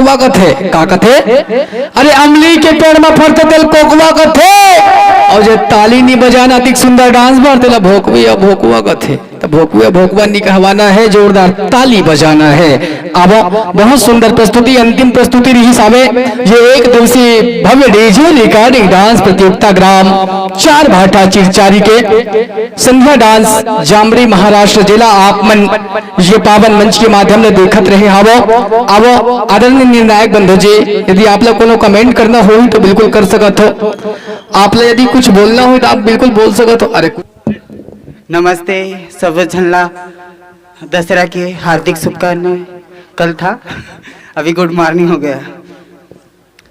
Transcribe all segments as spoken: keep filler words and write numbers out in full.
कोकवा कथे। का कथे? अरे अमली के पेड़ म फरथे तेला कोकवा कथे। अउ जे ताली नी बजाना अतिक सुंदर डांस बर तेला भोकवी या भोकवा कथे। त भोकवी या भोकवा नी कहवाना है, जोरदार ताली बजाना है। अब बहुत सुंदर प्रस्तुति, अंतिम प्रस्तुति रिहिस हावे। ये एक दिवसीय भव्य डीजे रिकॉर्डिंग डांस प्रतियोगिता ग्राम चार भाटा चिरचारी के संध्या डांस जामरी महाराष्ट्र जिला आप मन ये पावन मंच के माध्यम ले देखत रहे हावो। आवो आदरणीय निर्णायक बंधु जी, यदि आप लोग कोनो कमेंट करना हो तो बिल्कुल कर सकत हो। आप लोग यदि कुछ बोलना हो तो आप बिल्कुल बोल सकत हो। अरे नमस्ते सब झन ला दशहरा के हार्दिक शुभकामनाएं। कल था, अभी गुड मॉर्निंग हो गया।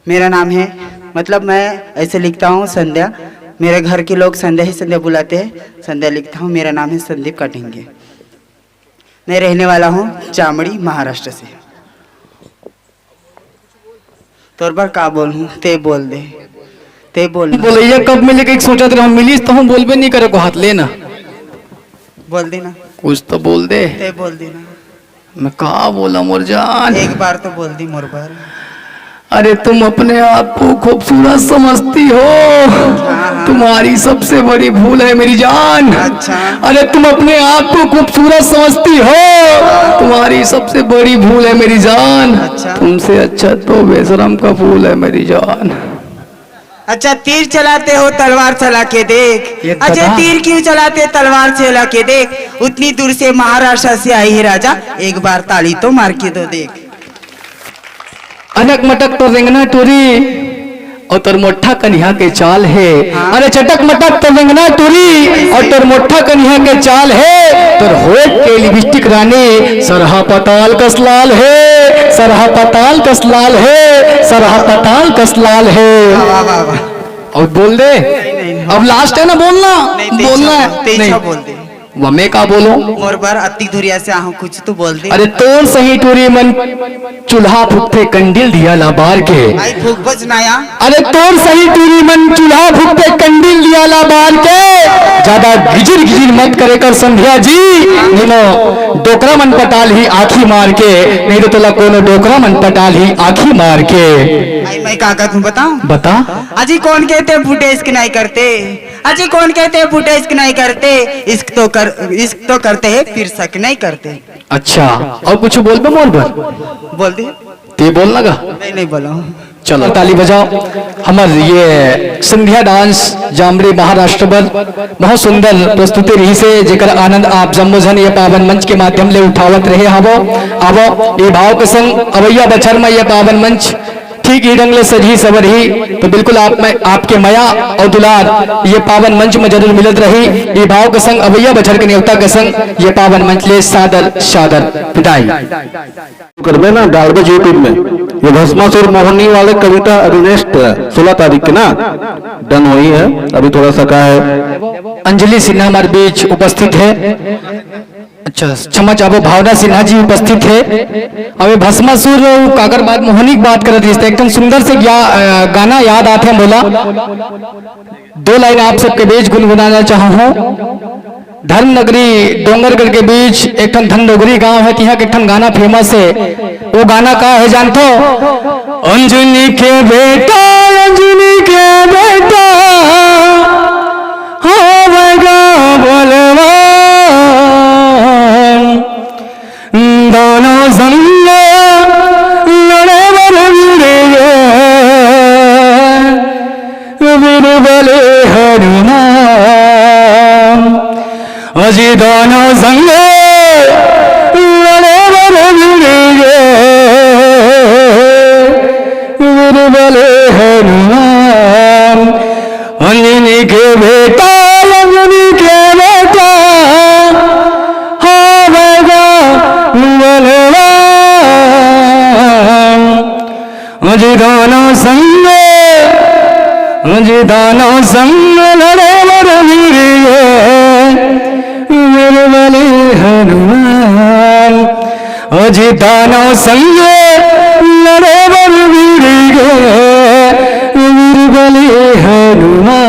मेरा नाम है, मतलब मैं ऐसे लिखता हूँ संध्या। मेरे घर के लोग संध्या ही संध्या बुलाते हैं, संध्या लिखता हूँ। मेरा नाम है संदीप कटिंगे। मैं रहने वाला हूँ चामड़ी महाराष्ट्र से। तोर बर का बोलहूँ, ते बोल दे, ते बोल ना। बोलैया कब मिले के सोचत रहूँ, मिलिस तो हम बोलबे नहीं करे को हाथ लेना। बोल देना। कुछ तो बोल दे। ते बोल देना। मैं का बोला मोर जान? एक बार तो बोल दी मोर बर। अरे तुम अपने आप को खूबसूरत समझती हो, हाँ, हाँ। तुम्हारी सबसे बड़ी भूल है मेरी जान। अच्छा। अरे तुम अपने आप को खूबसूरत समझती हो, तुम्हारी सबसे बड़ी भूल है मेरी जान। अच्छा। तुमसे अच्छा तो बेशरम का फूल है मेरी जान। अच्छा, तीर चलाते हो तलवार चला के देख। ये अच्छा, दादा। तीर क्यों चलाते तलवार चला के देख। उतनी दूर से महाराष्ट्र से आई है राजा, एक बार ताली तो मार के दो देख। अनक मटक तो रेंगना टूरी, और तोर मोट्ठा कनिहा के चाल है। हाँ। अरे चटक मटक तो रेंगना टूरी, और तोर मोट्ठा कनिहा के चाल है। तोर होठ के लिपस्टिक रानी, सरहा पताल कस लाल है, सरहा पताल कस लाल है, सरहा पताल कस लाल है। वाह, वाह, वाह। और बोल दे। नहीं, नहीं, नहीं। अब लास्ट है ना बोलना, नहीं, तेईस बोलना है। तेईस नहीं। बोल दे। वह मैं का बोलूं? मोर बर अतिक दुरिया से आहूं, कुछ तो बोल दे। अरे तोर सही टूरी मन चूल्हा फूकथे कंडील दिया ला बार के। आई फूक बज ना या। अरे तोर सही टूरी मन चूल्हा फूकथे कंडील दिया ला बार के। ज्यादा गिजिर गिजिर मत करे कर संध्या जी, नहीं तो डोकरा मन पटाल ही आंखी मार के, नहीं तो तोला कोनो डोकरा मन पटाल ही आंखी मार के। आई मैं का कहूं बताऊं? बता। अजी कौन कहते बूढ़े इश्क नहीं करते? अजी कौन कहते बूढ़े इश्क नहीं करते? इश्क तो कर, इश्क तो करते हैं फिर शक नहीं करते। अच्छा, और कुछ बोलबे मोर बर? बोल दे। ते बोल ना गा। नहीं, नहीं बोला हूँ। चलो ताली बजाओ। हमर ये संध्या डांस जामड़ी महाराष्ट्र बर बहुत सुंदर प्रस्तुति रहिसे, जेकर आनंद आप जम्मो झन ये पावन मंच के माध्यम ले उठावत रहे हवो। आवो ये भाव के संग अवैया बछर में ये पावन मंच ठीक ही ढंग ले सजही सवरही, तो बिल्कुल आप में, आपके मया और दुलार ये पावन मंच में जरूर मिलत रही। ये भाव के संग अवैया बछर के नेवता के संग ये पावन मंच ले सादर सादर विदाई। करबे ना, डालबे YouTube में। ये भस्मासुर मोहनी वाले कविता अगेंस्ट सोलह तारीख के ना डन हुई है, अभी थोड़ा सा का है। अंजलि सिन्हा हमारे बीच उपस्थित है। अच्छा, क्षमा चाहबो, भावना सिन्हा जी उपस्थित है। अबे भस्मासुर काकर बात मोहनी की बात करत रहिस, एक ठन सुंदर से ग्या-, अ, गाना याद आथे मोला। दो लाइन आप सबके बीच गुनगुनाना चाहूँ। धर्म नगरी डोंगरगढ़ के बीच एक ठन धनडोगरी गांव है, तिहां के एक ठन गाना फेमस है। वो गाना का है जानथो? अंजनी के बेटा, अंजनी के बेटा, होवगा बलवान, दोनों संग लड़े बर भिड़े गे, वीर बले हनुमान। अजी दोनों संग लड़े बर भिड़े गे, वीर बले हनुमान। अंजनी के बेटा, अंजनी के बेटा, होवगा बलवान। अजी दोनों संग, अजी दोनों संग लड़े बर वीर गे, वीर बले हनुमान। अजी दोनों संग लड़े बर वीर गे, वीर बले हनुमान।